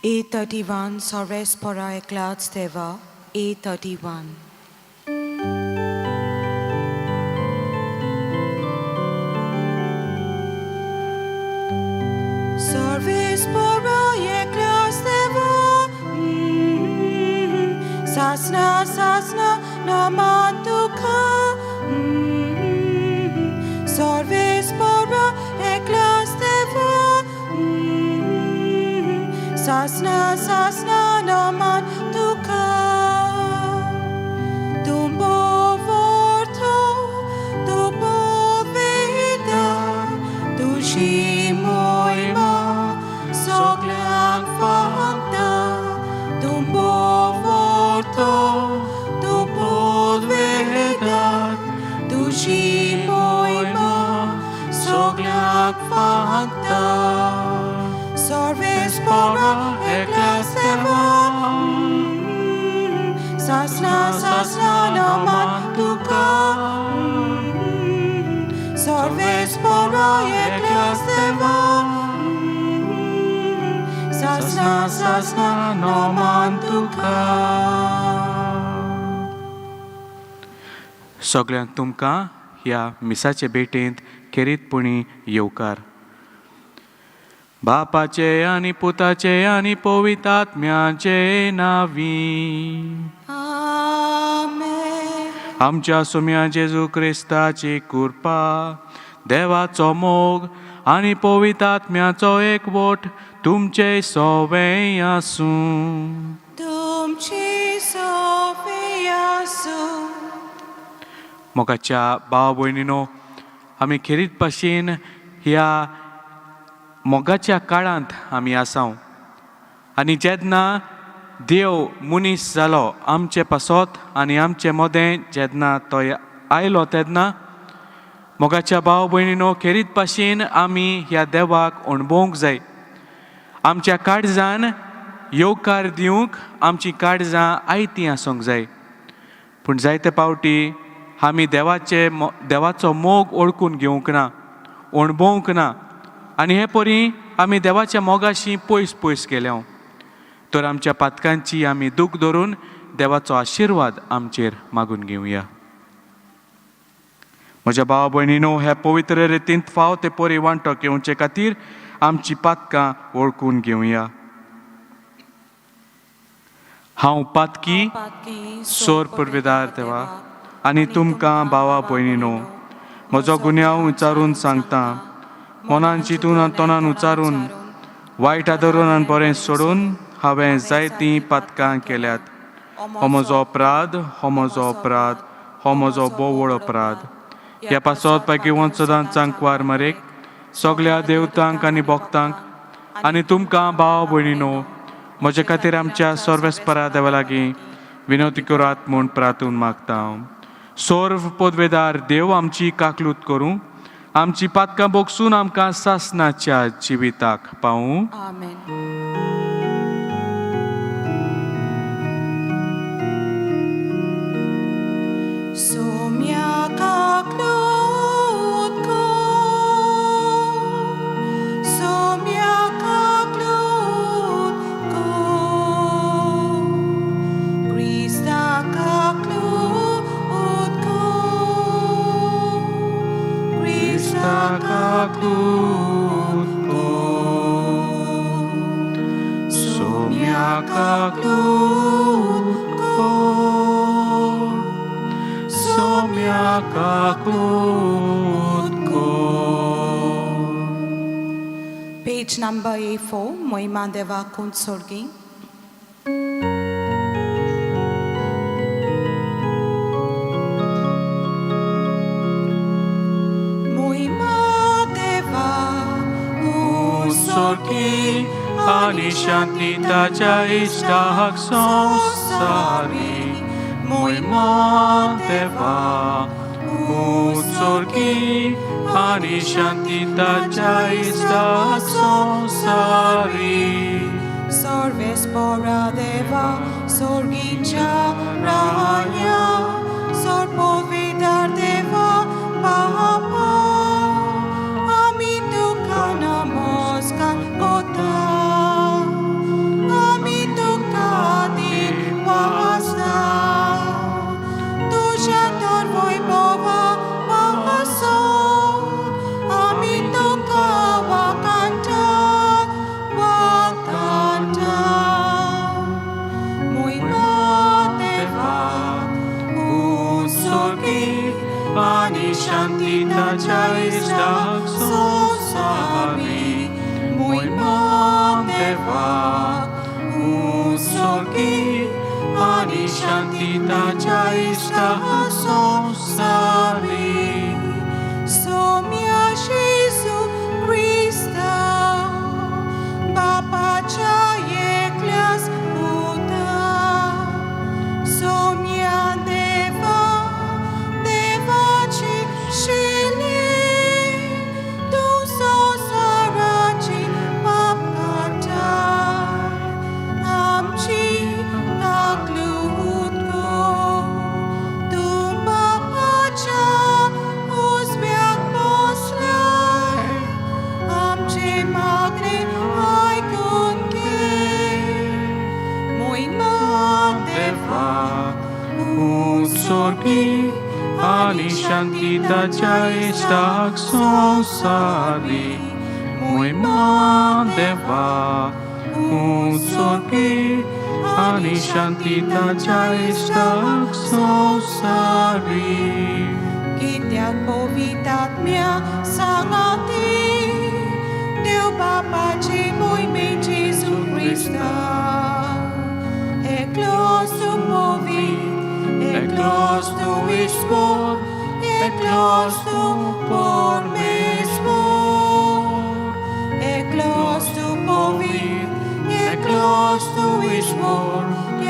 A31 Sarvespora Eklas Deva, A31. Sarvespora Eklas Deva, Sasna Sasna Namantuka, Sarvespora Eklas Deva, Sasna Sasna Namantuka. Tumbo vorto, tumbo vida, tushi moima, soglang fanta. Tumbo vorto, tumbo vida, tushi moima, soglang fanta. Sarvespora eklas deva, Sasna Sasna namantuka, Sarvespora eklas deva, Sasna Sasna namantuka. सगळ्यांक तुमकां ह्या मिसाचे भेटेंत खेरीतपणी येवकार. बापाचे आनी पुताचे आनी पवित्र आत्म्याचे नावी. आमेन. आमच्या सुम्या जेजू क्रिस्ताची कृपा, देवाचो मोग आनी पवित्र आत्म्याचो एकवट तुमचे सवें आसूं. तुमची सोफी आसूं. मोगाच्या भाव भयणीनो, आमी खेरीत भाशेन ह्या मोगाच्या काळांत आमी आसाव आनी जेन्ना देव मनीस जालो आमचे पासत आनी आमचे मदें जेन्ना तो आयलो तेन्ना, मोगाच्या भाव भयणीनो, खेरीत भाशेन आमी ह्या देवाक अणभवंक जाय. आमच्या काळजान येवकार दिवंक आमची काळजां आयतीं आसूंक जाय. पूण जायते पावटी आमी देवाचे देवाचो मोग ओळखून घेवंक ना, अणभवंक ना आनी हे परी आमी देवाच्या मोगाशी पयस पयस गेल्या. तर आमच्या पातकांची आमी दूख धरून देवाचो आशिर्वाद आमचेर मागून घेवया. म्हज्या भाव भयणीनो, ह्या पवित्र रितींत फाव ते परी वांटो घेवचे खातीर आमची पातकां वळखून घेवया. हांव पातकी सोर पुर्वेदार देवा आनी तुमकां भावा भयणीनो म्हजो गुन्यांव उच्चारून सांगता. मनान चिंतून आनी तोंडान उच्चारून, वायट आदरून आनी बरें सोडून हांवें जायतीं पातकां केल्यात. हो म्हजो अपराध, हो म्हजो अपराध, हो म्हजो बोवळ अपराध. ह्या पासत भाग्यवंत सदांच चांकवार मरेक, सगल्या देवतांक आनी भक्तांक आनी तुमकां भाव भयणीनो म्हजे खातीर आमच्या सर्वेस्परा देवा लागीं विनवती करात म्हूण प्रार्थून मागता हांव. सर्व पदवेदार देव आमची काकलूत करूं, आमची पातकां बोगसून आमकां सासनाच्या जिविताक पावूं. आमेन. Sumya kaklut ko, sumya kaklut ko, Krista kaklut ko, Krista kaklut ko, sumya kaklut ko, Sumya kaklut ko. Page number A4, Moima Deva Kunsorgi. Moima Deva Utsorgi आनी शांती ताच्या इश्टाक संवसारी. मोहिमा देवा उत्सर्गी आनी शांती ताच्या इश्टाक संवसारी. Sarvespora Deva, Sorgincha Raya, Sorpovidar Deva, Papa, Ami tuka namaskar kota, उस्की आनी शांती ताच्या इश्टाक सोसावी मोहिमा देवा उस्की आनी शांती ताच्या इश्टाक सोसावी. सोम्या जेजू क्रिस्ता, बापाच्या एकल्याच पुता, सोम्या देवा, देवाची शिले, तूं संवसाराची पाप काडटा, आमची काकलूट कर. तूं बापाच्या उजव्याक बसलाय, आमचे मागणे आयकून घे. मोहिमा देवा उस्की आनी शांती ताच्या इश्टाक सोसावी मोहिमा देवा उस्की आनी शांती ताच्या इश्टाक सोसावी. कित्याक पवित्र आत्म्या सांगाती, देव बापाचे मोहिमे जेजू क्रिस्ता, एकलोच तूं पवित्र, एकलोच तूं ईश्वर, एकलोच तूं परमेश्वर. एकलोच तूं पवित्र, एकलोच तूं ईश्वर,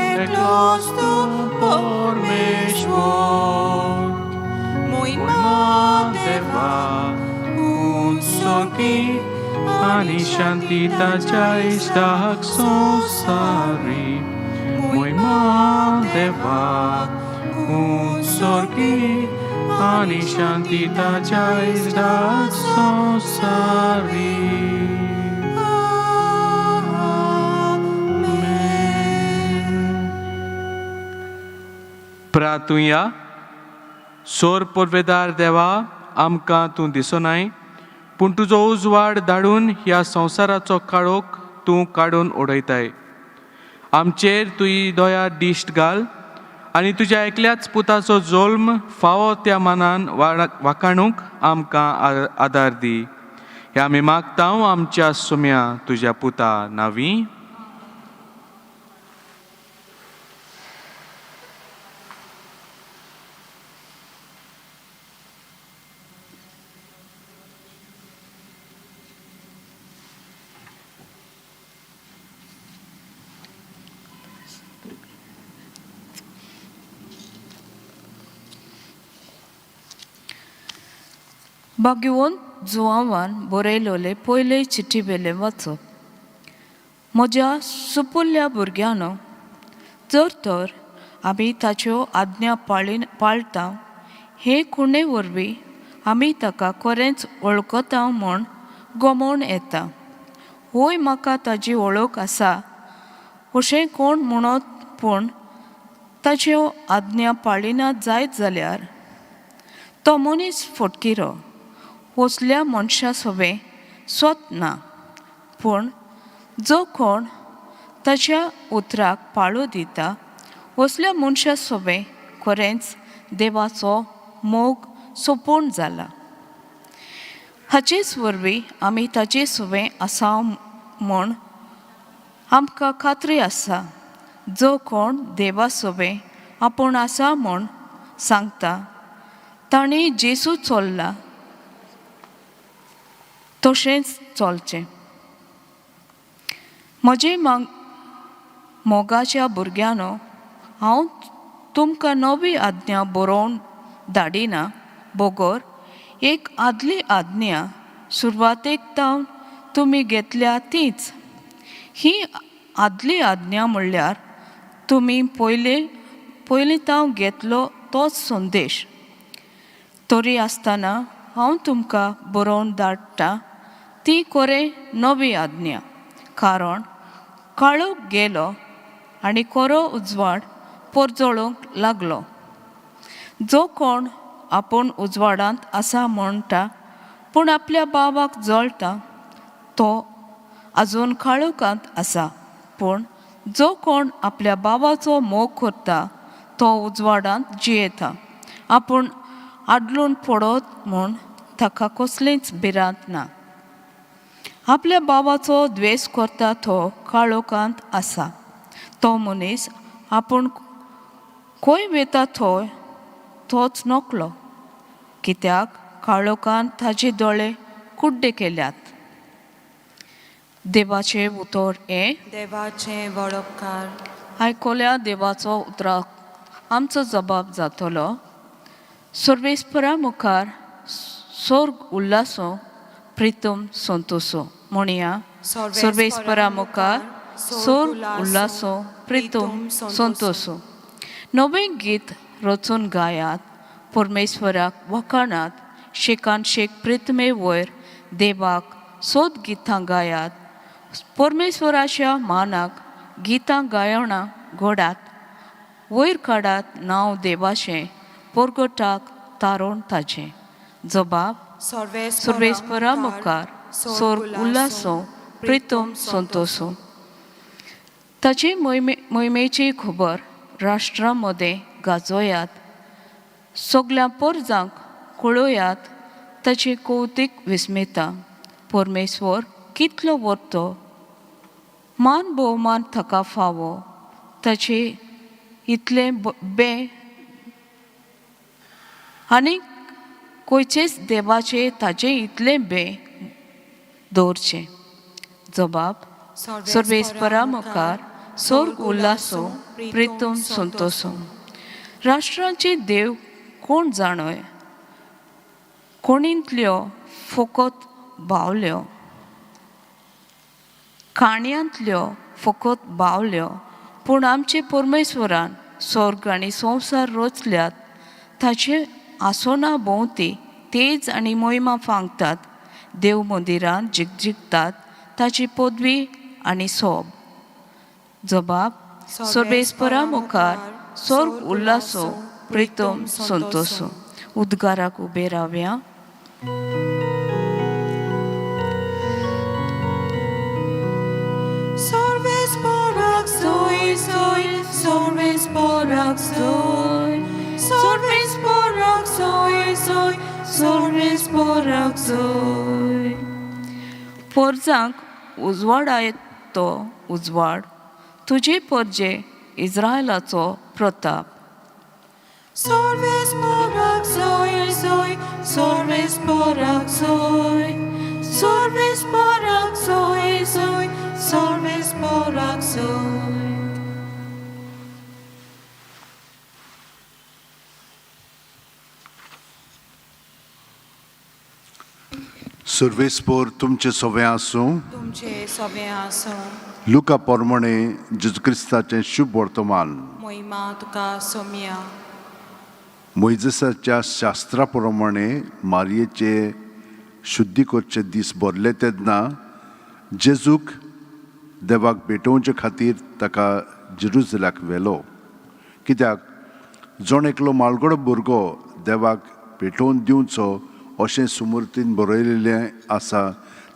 एकलोच तूं परमेश्वर. मोहिमा देवा उस्की आनी शांती ताच्या इश्टाक सोसावी मोहिमा देवा उस्की आनी शांती ताच्या इश्टाक सोसावी. आमेन. प्रातुया. सोर पोरवेदार देवा, आमकां तूं दिसनाय, पूण तुजो उजवाड धाडून ह्या संवसाराचो काळोख तूं काडून उडयताय. आमचेर तुजी दया दिश्ट घाल आनी तुज्या एकल्याच पुताचो जल्म फावो त्या मानान वाखाणूंक आमकां आदार दी. हे आमी मागता आमच्या सुम्या तुज्या पुता नावी. भाग्यवंत जुआंवान बरयलोले पयले चिटी वेलें वाचप. म्हज्या सुपुल्ल्या भुरग्यांनो, जर तर आमी ताच्यो आज्ञा पाळटा, हे खुणे वरवीं आमी ताका खरेंच वळखता म्हूण गमोवन येता. होय, म्हाका ताजी वळख आसा अशें कोण म्हणत, पूण ताच्यो आज्ञा पाळिना जायत जाल्यार तो मनीस फटकिरो. असल्या मनशा सोबें स्वत ना. पूण जो कोण ताच्या उतराक पाळो दिता, असल्या मनशा सोबें खरेंच देवाचो मोग सोंपून जाला. हाचेच वरवीं आमी ताचे सोबें आसा म्हूण आमकां खात्री आसा. जो कोण देवा सोबें आपूण आसा म्हूण सांगता, तांणी जेजू चल्ला तशेंच चलचें. म्हजे मोगाच्या भुरग्यांनो, हांव तुमकां नवी आज्ञा बरोवन धाडिना, बगर एक आदली आज्ञा सुरवातेक तावन तुमी घेतल्या तीच. ही आदली आज्ञा म्हणल्यार तुमी पयले पयलीं तावन घेतलो तोच संदेश. तरी आसतना हांव तुमकां बरोवन धाडटा ती कोरे नवी आज्ञा, कारण काळोख गेलो आनी कोरो उजवाड परजळूंक लागलो. जो कोण आपूण उजवाडांत आसा म्हणटा, पूण आपल्या बाबाक जळटा, तो अजून काळोखांत आसा. पूण जो कोण आपल्या बाबाचो मोग करता, तो उजवाडांत जियेता. आपूण आदलून पडत म्हूण ताका कसलीच भिरांत ना. आपल्या बाबाचो द्वेस करता तो काळोखांत आसा. तो मनीस आपूण खंय वता थंय तोच नकलो, कित्याक काळोखान ताजे दोळे कुड्डे केल्यात. देवाचें उतर हें. देवाचें वडपकार. आयकोल्या देवाचो उतराक आमचो जबाब जातलो. सर्वेस्परा मुखार सोर्ग उल्लासो प्रितम संतोसो. म्हणया, सर्वेस्परा मुखार सोर्ग उल्लासो प्रितम संतोसो. नवें गीत रचून गायात, परमेश्वराक वखाणात. शेकान शेक प्रितमे वयर देवाक सोद गितां गायात. परमेश्वराच्या मानाक गितां गायणां घोडात. वयर काडात नांव देवाचें, पोरगोटाक तारोण ताचें. जबाब, सर्वेस्परा मुखार सोर्ग उल्लासो प्रितम संतोसो. ताची मोहिमेची खबर राष्ट्रा मदें गाजोयात. सगल्या पोरजांक कळोयात ताची कौतीक विस्मिता. परमेश्वर कितलो व्हरतो, मान भोवमान ताका फावो. ताचे इतलें बें आनी खंयचेच देवाचें ताचें इतलें बें दवरचें. जबाब, सर्वेस्परा मुखार सोर्ग उल्लासो प्रितम संतोसो. राष्ट्रांचे देव कोण जाणोय, कोणींतल्यो फकत बावल्यो, काणयांतल्यो फकत बावल्यो. पूण आमचे परमेश्वरान स्वर्ग आनी संवसार रचल्यात. ताचे आसोना भोंवती तेज आनी मोहिमा फांगतात. देव मंदिरान जिगजिगतात ताची पदवी आनी सोब. जबाब, सर्वेस्परा मुखार स्वर्ग उल्लासो प्रितम संतोसो. उद्गाराक उबे रावया. Sorves porak soy soy, sorves porak soy, sorves porak soy soy, sorves porak soy. पोरजांक उजवाडायत तो उजवाड, तुजे पोरजे इस्रायलाचो Pratap. Sorves porak soy soy, sorves porak soy, sorves porak soy soy, sorves porak soy. सर्वेस्पोर तुमचे सोवे आसूं. तुमचे सगळे आसूं. लुका पोरमणे जेजू क्रिस्ताचें शुभ वर्तमान. मोहिमा तुका सोम्या. मोयजेसाच्या शास्त्रा प्रमाणे मारयेचे शुद्धी करचे दीस भरले तेन्ना जेजूक देवाक भेटोवचे खातीर ताका जेरुजलाक व्हेलो, कित्याक जण एकलो मालगडो भुरगो देवाक भेटोवन दिवचो अशें सुमूर्तीन बरयलेलें आसा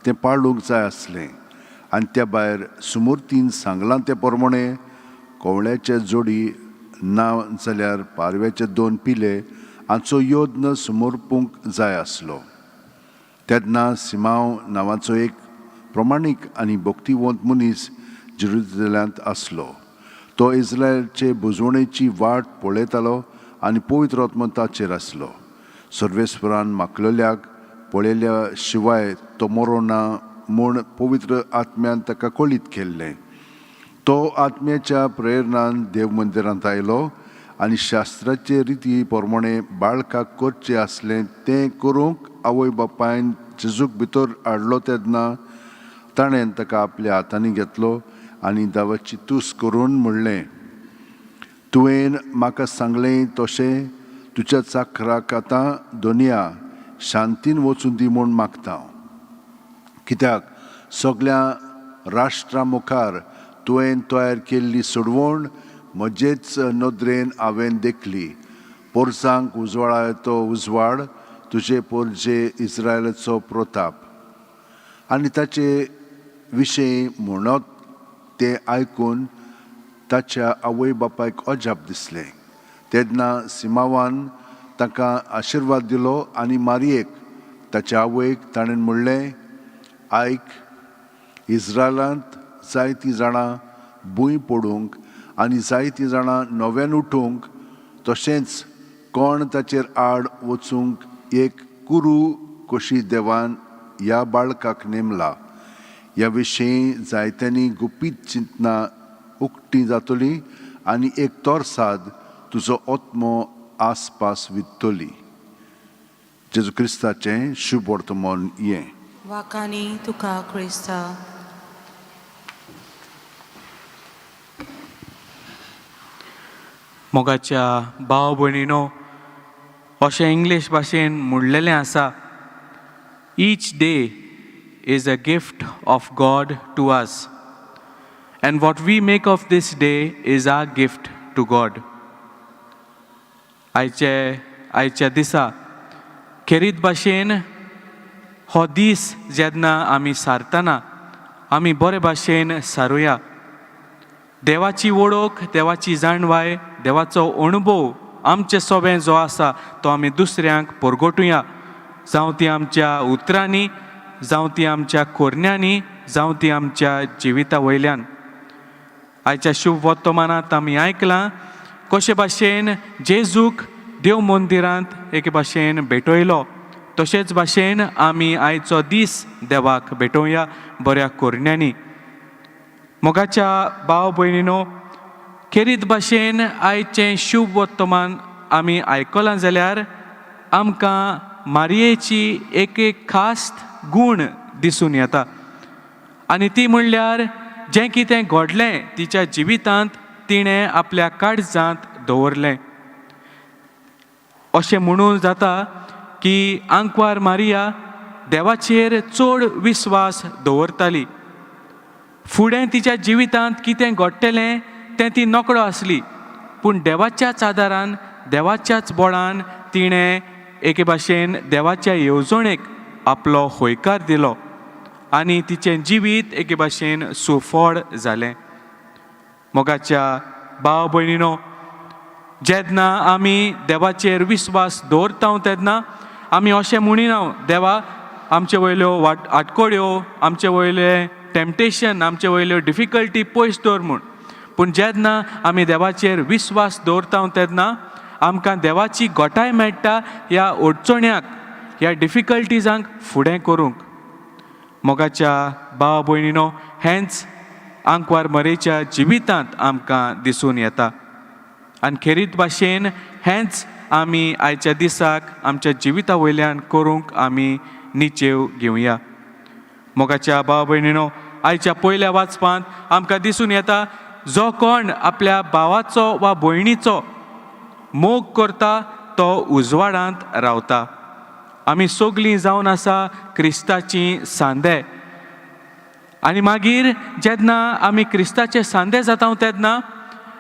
तें पाळूंक जाय आसलें. आनी त्या भायर सुमूर्तीन सांगलां ते प्रमाणे कोवळ्याचे जोडी ना जाल्यार पारव्याचे दोन पिले हांचो यत्न समर्पूंक जाय आसलो. तेन्ना सिमांव नांवाचो एक प्रमाणीक आनी भक्तिवंत मनीस जेरुजलेमांत आसलो. तो इस्रायलचे बुजवणेची वाट पळयतालो आनी पवित्र आत्मो ताचेर आसलो. सर्वेस्परान माकलोल्याक पळयल्या शिवाय तो मरो ना म्हूण पवित्र आत्म्यान ताका कळीत केल्लें. तो आत्म्याच्या प्रेरणान देव मंदिरांत आयलो आनी शास्त्राचे रिती प्रमाणे बाळकाक करचें आसलें तें करूंक आवय बापायन जेजूक भितर हाडलो तेन्ना ताणें ताका आपल्या हातांनी घेतलो आनी देवाची तूस करून म्हणलें, तुवें म्हाका सांगलें तशें तुज्या चाकराक आतां दोनया शांतीन वचूं दी म्हूण मागता हांव, कित्याक सगळ्या राष्ट्रा मुखार तुवें तयार केल्ली सोडवण म्हजेच नदरेन हांवें देखली. पोरसांक उजवाडायतो उजवाड, तुजे पोरजे इस्रायलाचो प्रताप. आनी ताचे विशयी म्हणत तें आयकून ताच्या आवय बापायक अजाप दिसलें. तेन्ना सिमावान तांकां आशिर्वाद दिलो आनी मारयेक ताचे आवयक ताणें म्हणलें, आयक, इस्रायलांत जायतीं जाणां भूंय पडूंक आनी जायतीं जाणां नव्यान उठूंक, तशेंच कोण ताचेर आड वचूंक एक कुरू कशी देवान ह्या बाळकाक नेमला. ह्या विशीं जायत्यांनी गुपीत चिंतनां उक्तीं जातलीं आनी एक तोरसाद तुजो आत्मो आसपास वित्तली. जेजू क्रिस्ताचें शुभ वर्तमान हें. वाकानी तुका क्रिस्ता. मोगाच्या भाव भयणीनो, अशें इंग्लीश भाशेन म्हणलेलें आसा, each day is a gift of God to us and what we make of this day is our gift to God. आयच्या दिसा खेरीत भाशेन हो दीस जेन्ना आमी सारतना आमी बरे भाशेन सारुया. देवाची वळख, देवाची जाणवाय, देवाचो अणभव आमचे सोबें जो आसा तो आमी दुसऱ्यांक परगटुया, जावं ती आमच्या उतरांनी, जावं ती आमच्या कोरण्यांनी, जावं ती आमच्या जिविता वयल्यान. आयच्या शुभ वर्तमानांत आमी आयकलां कशे भाशेन जेजूक देव मंदिरांत एके भाशेन भेटयलो, तशेंच भाशेन आमी आयचो दीस देवाक भेटोवया बऱ्या कोरण्यांनी. मोगाच्या भाव भयणीनो, खेरीत भाशेन आयचें शुभ वर्तमान आमी आयकलां जाल्यार आमकां मारयेची एक एक खास गूण दिसून येता आनी ती म्हणल्यार जें कितें घडलें तिच्या जिवितांत तिणें आपल्या काळजांत दवरलें. अशें म्हणून जाता की आंकवार मारिया देवाचेर चड विस्वास दवरताली. फुडें तिच्या जिवितांत कितें घडटलें तें ती नकळो आसली, पूण देवाच्याच आदारान, देवाच्याच बळान तिणें एके भाशेन देवाच्या येवजणेक आपलो हयकार दिलो आनी तिचें जिवीत एके भाशेन सुफळ जालें. मोगाच्या भाव भयणीनो, जेन्ना आमी देवाचेर विस्वास दवरता तेन्ना आमी अशें म्हणिना, देवा आमचे वयल्यो वाट आटकोड्यो, आमचे वयले टेम्पटेशन, आमचे वयल्यो डिफिकल्टी पयस दवर म्हूण. पूण जेन्ना आमी देवाचेर विस्वास दवरता तेन्ना आमकां देवाची गोठाय मेळटा ह्या अडचण्याक, ह्या डिफिकल्टिजांक फुडें करूंक. मोगाच्या भाव भयणीनो, हेंच आंकवार मरेच्या जिवितांत आमकां दिसून येता आनी खेरीत भाशेन हेंच आमी आयच्या दिसाक आमच्या जिविता वयल्यान करूंक आमी निचेव घेवया. मोगाच्या भाव भयणीनो, आयच्या पयल्या वाचपांत आमकां दिसून येता जो कोण आपल्या भावाचो वा भयणीचो मोग करता तो उजवाडांत रावता. आमी सगलीं जावन आसा क्रिस्ताची सांदे आनी मागीर जेन्ना आमी क्रिस्ताचे सांदे जाता तेन्ना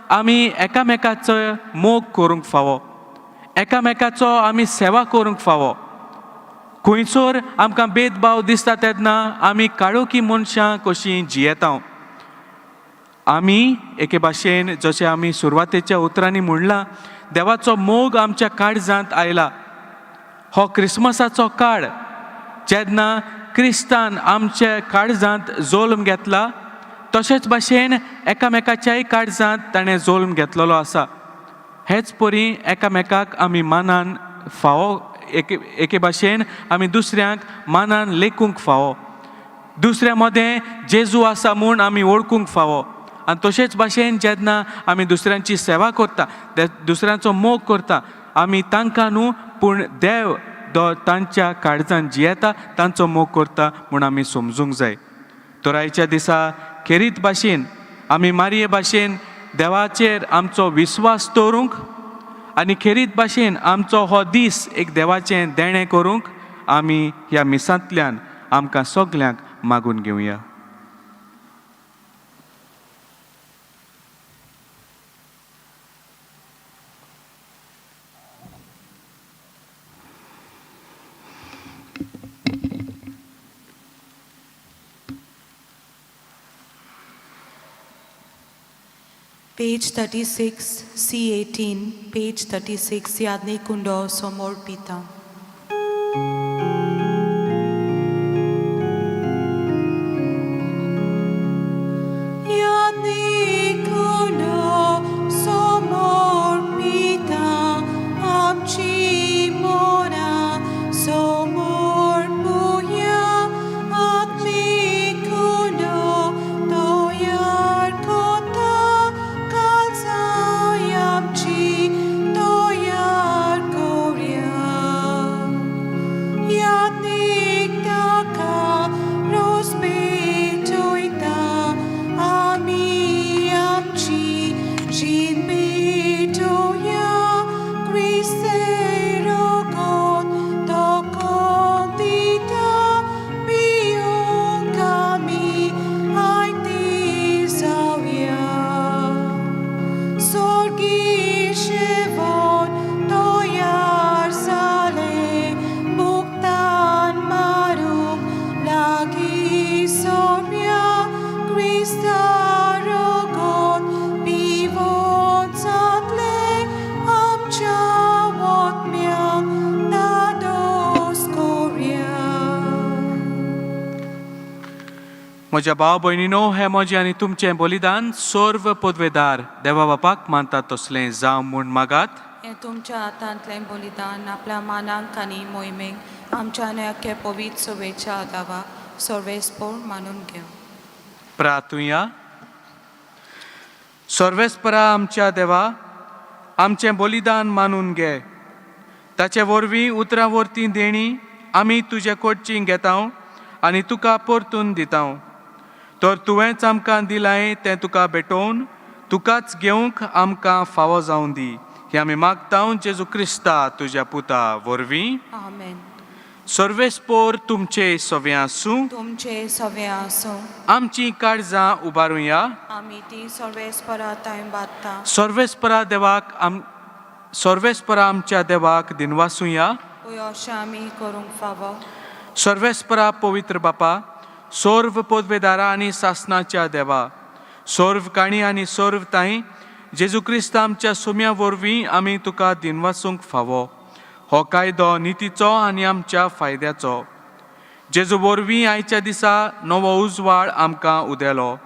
आमी एकामेकाचो मोग करूंक फावो, एकामेकाचो आमी सेवा करूंक फावो. खंयसर आमकां भेदभाव दिसता तेन्ना आमी काळोखी मनशां कशीं जियेता. आमी एके भाशेन जशें आमी सुरवातेच्या उतरांनी म्हणलां, देवाचो मोग आमच्या काळजांत आयला. हो क्रिसमसाचो काळ जेन्ना क्रिस्तान आमच्या काळजांत जोल्म घेतला, तशेंच भाशेन एकामेकाच्याय काळजांत ताणें जोल्म घेतलेलो आसा. हेच परी एकामेकाक आमी मानान फावो, एके एके भाशेन आमी दुसऱ्यांक मानान लेखूंक फावो, दुसऱ्या मदें जेजू आसा म्हूण आमी वळखूंक फावो. आनी तशेंच भाशेन जेन्ना आमी दुसऱ्यांची सेवा करता, दुसऱ्यांचो मोग करता, आमी तांकां न्हू पूण देव जो तांच्या काळजान जियेता तांचो मोग करता म्हूण आमी समजूंक जाय. तर आयच्या दिसा खेरीत भाशेन आमी मारये भाशेन देवाचेर आमचो विस्वास दवरूंक आनी खेरीत भाशेन आमचो हो दीस एक देवाचें देणें करूंक आमी ह्या मिसांतल्यान आमकां सगल्यांक मागून घेवया. Page 36, C18, page 36, Yadni Kundo Somor Pita. Yadni Kundo Somor Pita, Amchi Mora Somor Puya, Atmi Kundo Toyar Kota, Kalsayamchi Toyar Korea. Yadnik taka rospetoita ami amchi jin betoya Christe rogot tokondita biunkami aiti sauya. Sorgi shevon toyar sale buktan maruk lagi sormia Christa rogot pivot satle amcha wotmia dados koria. म्हज्या भाव भयणीनो हें म्हजें आनी तुमचें बलिदान सर्व पदवेदार देवा बापाक मानतात तसलें जावं म्हूण मागात. हें तुमच्या हातांतलें बलिदान आपल्या मानांक आनी मोहिमेक आमच्या आनी अख्ख्या पवित्र सभेच्या आदावाक सर्वेस्पोर मानून घेवं. प्रातुया. सर्वेस्परा आमच्या देवा, आमचें बलिदान मानून घे. ताचे वरवीं उतरां वरतीं देणी आमी तुजे कडची घेता आनी तुका परतून दिता. तर तुवेंच आमकां दिलाय तें तुका भेटोवन तुकाच घेवंक आमकां फावो जावं दी. हें आमी मागता जेजू क्रिस्ता तुज्या पुता वरवीं. आमेन. सर्वेस्पोर तुमचे सवे आसूं. तुमचे सवे आसूं. आमचीं काळजां उबारुया. आमी ती सर्वेस्परा थंय बादता. सर्वेस्परा देवाक आम सर्वेस्परा आमच्या देवाक दिनवासुया. पळय अशें आमी करूंक फावो. सर्वेस्परा पवित्र बापा, सर्व पदवेदारा आनी सासनाच्या देवा, सर्व काणी आनी सर्व ताई जेजू क्रिस्त आमच्या सुम्या वरवीं आमी तुका दिनवासूंक फावो. हो कायदो नितीचो आनी आमच्या फायद्याचो. जेजू वरवीं आयच्या दिसा नवो उजवाड आमकां उदेलो.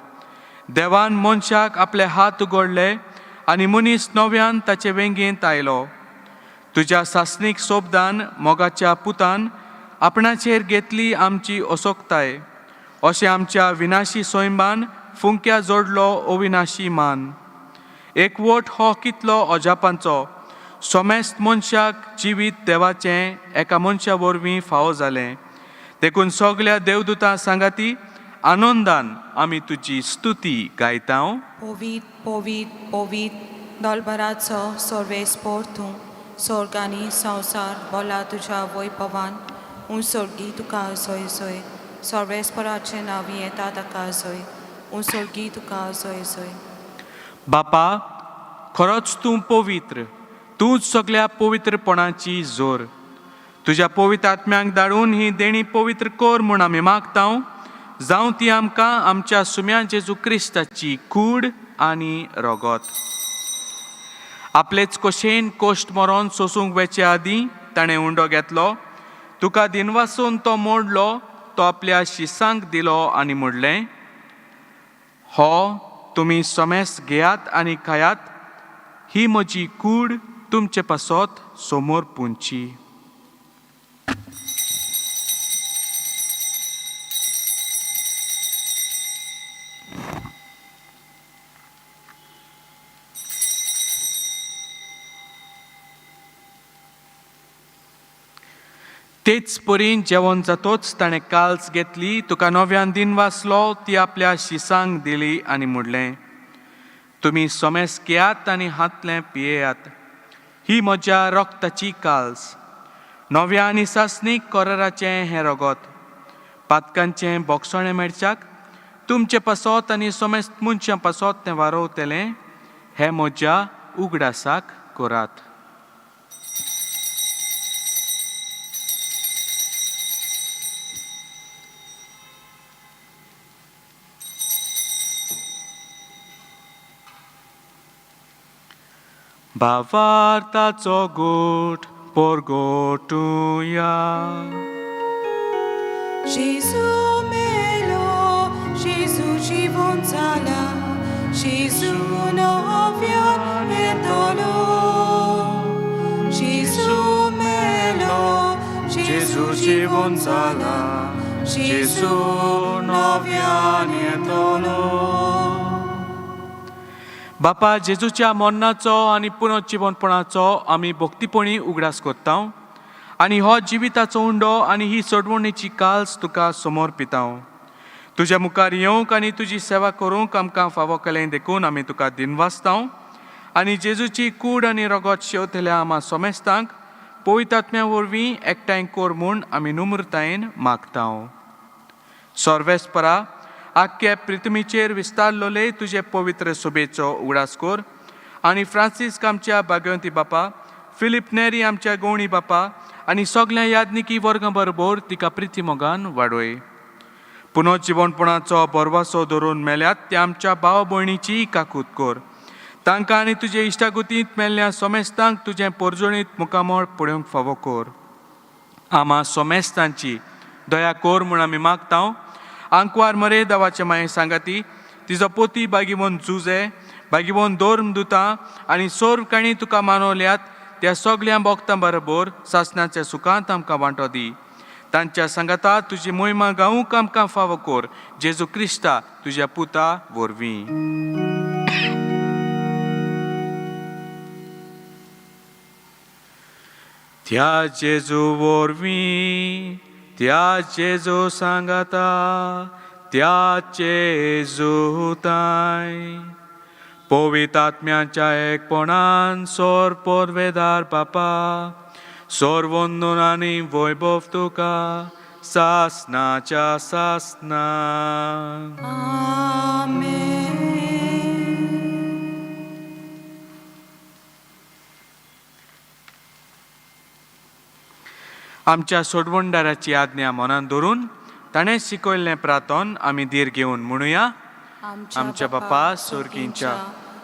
देवान मनशाक आपले हात उगडले आनी मनीस नव्यान ताचे वेंगेंत आयलो. तुज्या सासणीक सोबदान मोगाच्या पुतान आपणाचेर घेतली आमची असोकताय. अशें आमच्या विनाशी सैमान फुंक्या जोडलो अविनाशी मान. एकवट हो कितलो अजापांचो. समेस्त मनशाक जिवीत देवाचें एका मनशा वरवीं फावो जालें. देखून सगल्या देवदूतां सांगाती आनंदान आमी तुजी स्तुती गायता. पवीत पवीत पवीत दोलभराचो सर्वेस्पोर तूं, स्वर्ग आनी संवसार बोला तुज्या वैभवान. उं स्वर्गी तुका सोय सोय, सर्वेस्पराचें नांव येता ताका सोय, उं स्वर्गी तुका सोय सोय. बापा, खरोच तूं पवित्र, तूंच सगल्या पवित्रपणाची जोर. तुज्या पवित्र आत्म्यांक धाडून ही देणी पवित्र कर म्हूण आमी मागता. जावं ती आमकां आमच्या सुम्या जेजू क्रिस्ताची कूड आनी रगत. आपलेच कशेन कोश्ट मरोन सोसूंक वेचे आदीं ताणें उंडो घेतलो, तुका दिनवासून तो मोडलो, तो आपल्या शिसांक दिलो आनी म्हणलें, हो तुमी समेस घेयात आनी खायात. ही म्हजी कूड तुमचे पासत समोर पुंची. तेच परीन जेवण जातोच ताणें काल्स घेतली, तुका नव्यान दिन वाचलो, ती आपल्या शिसांक दिली आनी म्हणलें, तुमी सोमेस घेयात आनी हातलें पियेयात. ही म्हज्या रक्ताची काल्स, नव्या आनी सासणीक कराराचें हें रगत. पातकांचें बोगसणें मेळच्याक तुमचे पासत आनी सोमेस्त मनशां पासत तें वारोवतलें. हें म्हज्या उगडासाक करात. भावार्थाचो गोट परगटुया. जेजू मेलो, जेजू जिवन जाला, जेजू नव्यान येतलो. जेजू मेलो, जेजू जिवन जाला, जेजू नव्यान येतलो. बापा, जेजूच्या मरणाचो आनी पुनर्जिवनपणाचो आमी भक्तीपणी उगडास करता आनी हो जिविताचो उंडो आनी ही सोडवणीची काल्स तुका समर्पिता. तुज्या मुखार येवंक आनी तुजी सेवा करूंक आमकां फावो केलें देखून आमी तुका दिनवासता आनी जेजूची कूड आनी रगत शेवतल्या आमा सोमेस्तांक पवित्र आत्म्या वरवीं एकठांय कर म्हूण आमी नम्रतायेन मागता. सर्वेस्परा, आख्खे पृथ्वीचेर विस्तारलोले तुजे पवित्र सभेचो उगडास कर आनी फ्रांसीस्क आमच्या भाग्यवंती बापा, फिलीप नेरी आमच्या गवणी बापा आनी सगल्या यादनिकी वर्गां बरोबर तिका प्रिती मोगान वाडय. पुनर्जिवनपणाचो बरवासो धरून मेल्यात त्या आमच्या भाव भयणीची काकूत कर. तांकां आनी तुजे इश्टागुतींत मेल्ल्या सोमेस्तांक तुजें पोरजणीत मुखामळ पळोवंक फावो कर. आमा सोमेस्तांची दया कर म्हूण आमी मागता. आंकवार मरे देवाचे माये सांगाती तिजो पोती बागीवन जुजे बागीवन दोर्म दुता आनी सोर्व काणी तुका मानवल्यात त्या सगल्या भक्तां बरोबर सासणाच्या सुखांत आमकां वांटो दी. तांच्या सांगाता तुजी मोहिमा गावूंक आमकां फावो कर, जेजू क्रिस्ता तुज्या पुता वरवीं. त्या जेजू वरवीं, त्या जेजू सांगाता, त्या जेजू ताय पवित्र आत्म्याच्या एकपणान सोर पोरवेदार बापा, सोर वंदन आनी वैभव तुका सासनाच्या सासना. आमेन. आमच्या सोडवणदाराची आज्ञा मनान धरून ताणें शिकयल्लें प्रार्थन आमी धीर घेवन म्हणुया. आमच्या बापा सोर्गींच्या,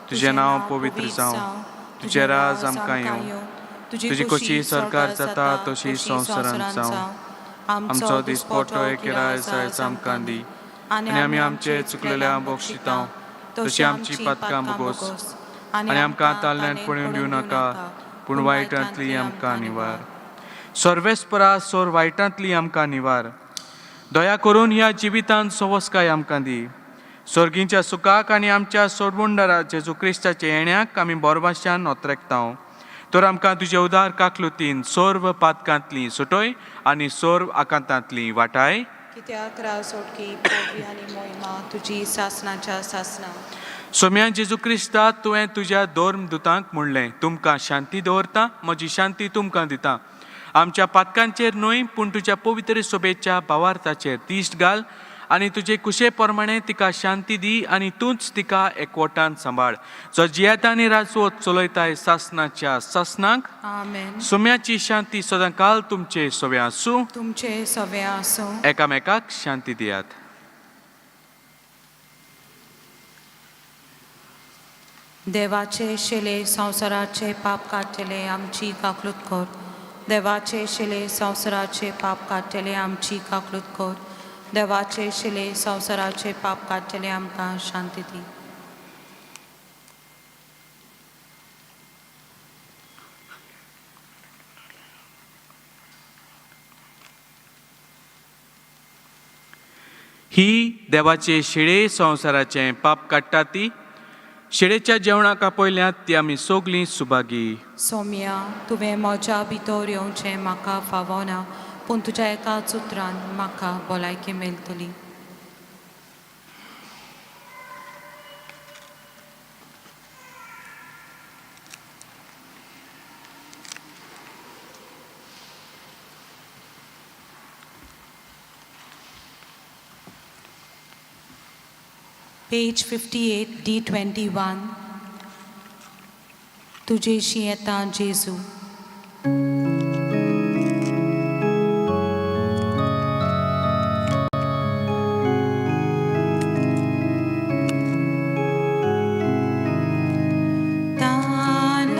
तुजें नांव पवित्र जावं, तुजें राज आमकां येवं, तुजी कशी सरकार जाता तशी संवसारांत जावं. आमचो दिसपट्टो एक राज आयज आमकां दी आनी आमी आमचे चुकलेल्या बक्षिता तशी आमची पातकां बोगोस आनी आमकां ताल्ल्यान पळोवन दिवं नाका, पूण वायटांतली आमकां निवार. सर्वेस्परा, सोर वायटांतली आमकां निवार. दया करून ह्या जिवितांत सवस्काय आमकां दी. सर्गींच्या सुखाक आनी आमच्या सोडवणदारा जेजू क्रिस्ताच्या येण्याक आमी बोरवाशान नोत्रेकता. तर आमकां तुजे उदार काकलुतीन सर्व पातकांतली सुटय आनी सर्व आकांतांतली वाटाय. कित्याक राव सोडकी पोवी आनी मोहिमा तुजी सासनाच्या सासना. सोम्या जेजू क्रिस्ता, तुवें तुज्या धर्म दुतांक म्हणलें, तुमकां शांती दवरता, म्हजी शांती तुमकां दिता. आमच्या पातकांचेर न्हय पूण तुज्या पवित्र सोबेच्या भावार्थाचेर दिश्ट घाल आनी तुजे कुशे प्रमाणे तिका शांती दी आनी तूंच तिका एकवटान सांबाळ, जो जियेता आनी राजवत चलयताय सासनाच्या सासनाक. आमेन. सोम्याची शांती सदांकाल तुमचे सोवे आसूं. तुमचे सवे आसूं. एकामेकाक शांती दियात. देवाचे शिले संवसाराचे पाप काडटले आमची काकलूत कर. देवाचे शिले संवसाराचे पाप काडटले आमची काकलूत कर. देवाचे शिले संवसाराचे पाप काडटले आमकां शांती दी. ही देवाचे शिळे संवसाराचें पाप काडटा ती शिळेच्या जेवणाक आपयल्यात ती आमी सगलीं सुभागी. सोम्या, तुवें म्हज्या भितर येवचें म्हाका फावना, पूण तुज्या एकाच उतरान म्हाका भलायकी मेळटली. Page 58, D21. तुजेशी येता जेजू. तान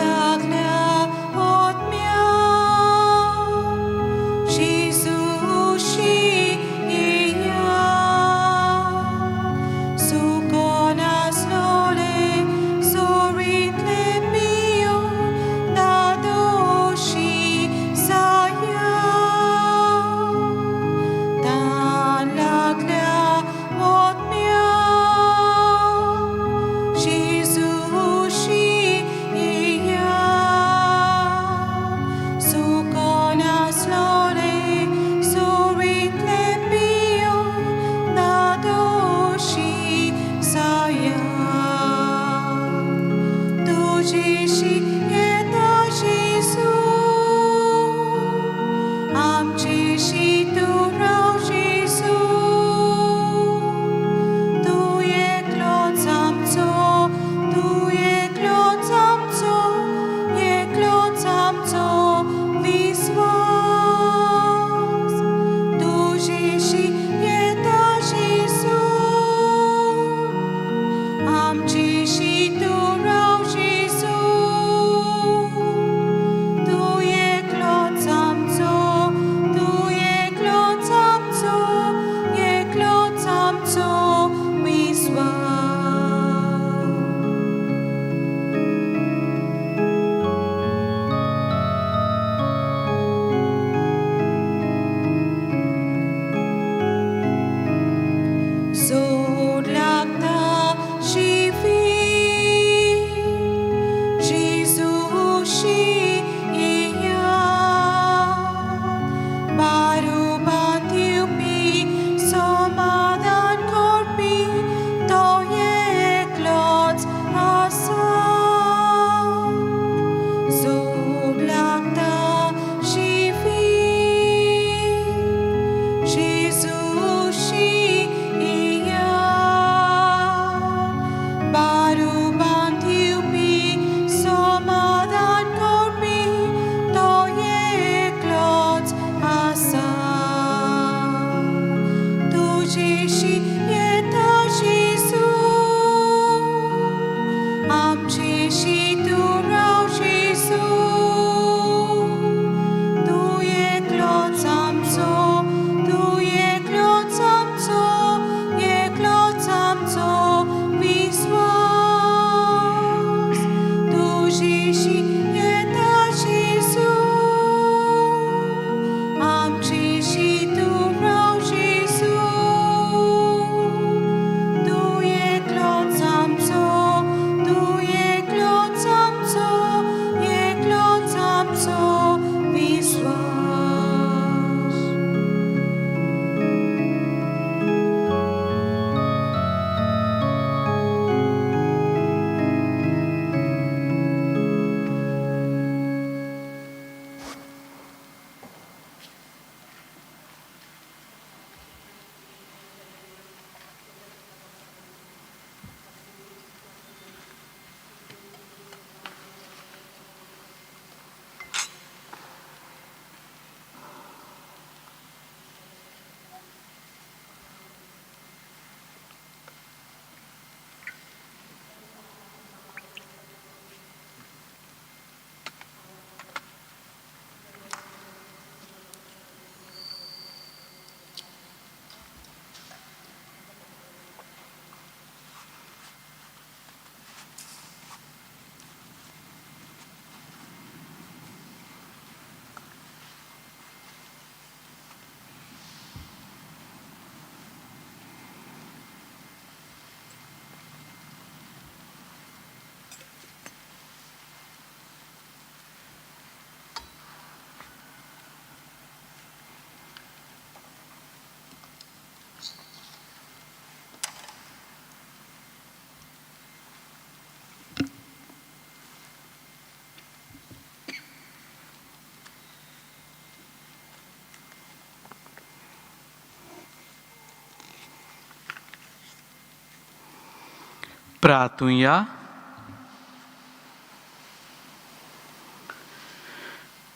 प्रातुया.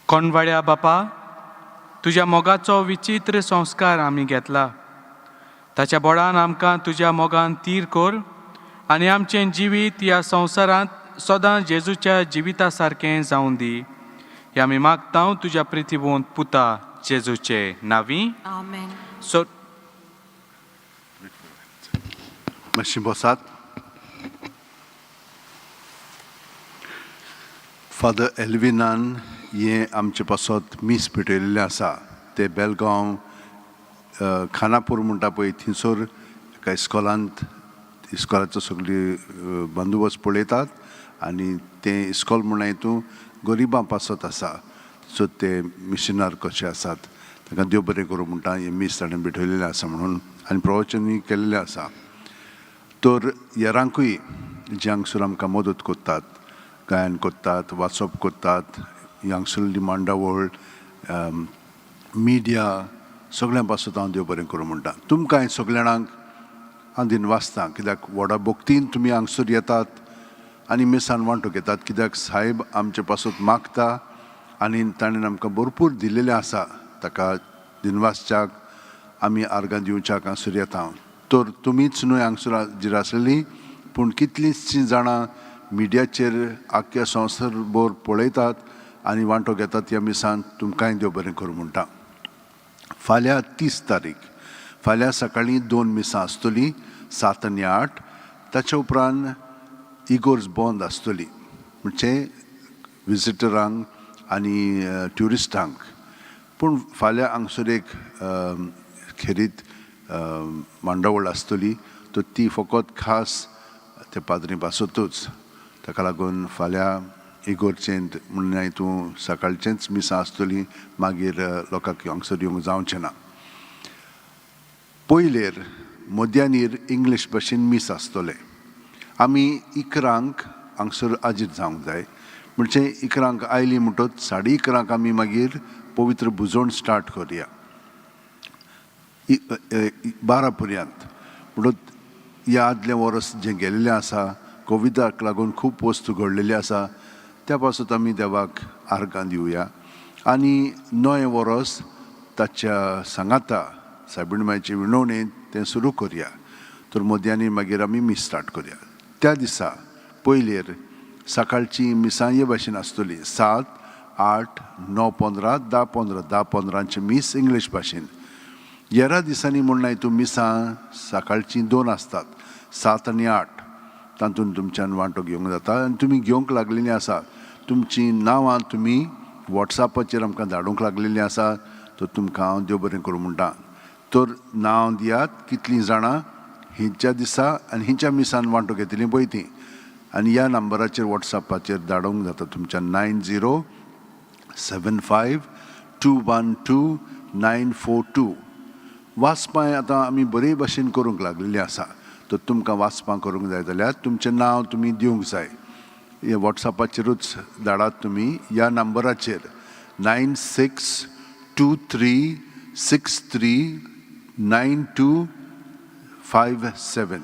कोणवाड्या बापा, तुज्या मोगाचो विचित्र संस्कार आमी घेतला. ताच्या बोडान आमकां तुज्या मोगान तीर कर आनी आमचें जिवीत ह्या संवसारांत सदां जेजूच्या जिविता सारकें जावं दी. हे आमी मागता तुज्या प्रितीवंत पुता जेजूचे नांवी. आमेन. सो मातशी बसात. फादर एल्विनान हें आमचे पासत मीस पेटयलेलें आसा. ते बेलगांव खानापूर म्हणटा पळय, थंयसर एका इस्कॉलांत इस्कॉलाचो सगळी बंदोबस्त पळयतात आनी तें इस्कॉल म्हणून हितून गरिबां पासत आसा. सो ते मिशनार कशे आसात, तांकां देव बरें करूं म्हणटा. हें मीस ताणें भेटयलेलें आसा म्हणून आनी प्रवचनूय केल्लें आसा. तर हेरांकूय जे हांगसर आमकां मदत करतात, गायन करतात, वाचप करतात, हांगसरली मांडावळ, मिडिया, सगळ्यां पासत हांव देव बरें करूं म्हणटा. तुमकां सगल्या जाणांक हांव दिनवासता, कित्याक व्हडा भक्तीन तुमी हांगसर येतात आनी मिसान वांटो घेतात, कित्याक साहेब आमचे पासत मागता आनी ताणें आमकां भरपूर दिलेलें आसा. ताका दिनवासच्याक आमी आर्गां दिवच्याक हांगसर येता. तर तुमीच न्हय हांगसर जीर आसलेलीं, पूण कितलींशीं जाणां मिडियाचेर आख्ख्या संवसारभर पळयतात आनी वांटो घेतात ह्या मिसान. तुमकांय देव बरें करूं म्हणटा. फाल्यां 30 तारीख, फाल्यां सकाळीं 2 मिसां आसतलीं, 7 आनी 8. ताच्या उपरांत इगोर्ज बंद आसतली, म्हणजे विजिटरांक आनी ट्युरिस्टांक. पूण फाल्यां हांगसर एक खेरीत मांडावळ आसतली, तर ती फकत खास ते पाद्री पासतूच. ताका लागून फाल्यां इगोर्चेंत म्हणल्यार तूं सकाळचेंच मिसां आसतली, मागीर लोकांक हांगसर येवंक जावचें ना. पयलेर मध्यानीर इंग्लीश भाशेन मीस आसतलें. आमी 11 हांगसर आजीर जावंक जाय, म्हणजे 11 आयली म्हणटच 11:30 आमी मागीर पवित्र भुजवण स्टार्ट करया 12 पर्यंत. म्हणून ह्या आदलें वर्स जें गेल्लें आसा, कोविडाक लागून खूब वस्तू घडलेली आसा, त्या पासत आमी देवाक आर्गां दिवया आनी नवें वर्स ताच्या सांगाता सायबीण मायचे विनवणेन तें सुरू करया. तर मध्यानी मागीर आमी मीस स्टार्ट करया. त्या दिसा पयलेर सकाळची मिसां हे भाशेन आसतली, 7, 8, 9, 15, 10, 15. 10 15 मीस इंग्लीश भाशेन. येरा दिसांनी म्हणल्यार तूं मिसां सकाळचीं 2 आसतात, 7 आनी 8. तातूंत तुमच्यान वांटो घेवंक जाता आनी तुमी घेवंक लागलेलीं आसा. तुमचीं नांवां तुमी वॉट्सॅपाचेर आमकां धाडूंक लागलेलीं आसा. तर तुमकां हांव देव बरें करूं म्हणटा. तर नांव दियात, कितलीं जाणां हिंच्या दिसा आनी हिंच्या मिसान वांटो घेतलीं पळय तीं, आनी ह्या नंबराचेर वॉट्सॅपाचेर धाडूंक जाता तुमच्या 90 75 212 942. वाचपां आतां आमी बरे भाशेन करूंक लागलेलीं आसा. तर तुमकां वाचपां करूंक जाय जाल्यार तुमचें नांव तुमी दिवंक जाय. हे वॉट्सॅपाचेरूच धाडात तुमी ह्या नंबराचेर 96 23 63 92 57.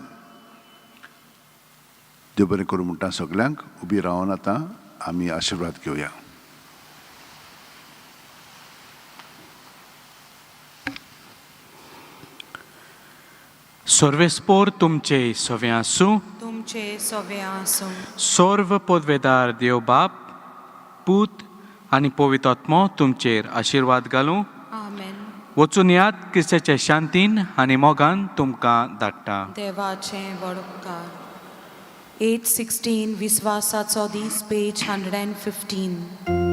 देव बरें करूं म्हणटा सगल्यांक. उबी रावन आतां आमी आशिर्वाद घेवया. सर्वेस्पोर तुमचे सवे आसूं. तुमचे सवे आसूं. सर्व पदवेदार देव बाप, पूत आनी पवित्र आत्मो तुमचेर आशिर्वाद घालूं. आमेन. वचून यात, क्रिस्ताच्या शांतीन आनी मोगान तुमकां धाडटा. देवाचें व्हड उपकार. 816 विस्वासाचो दीस, पेज 115.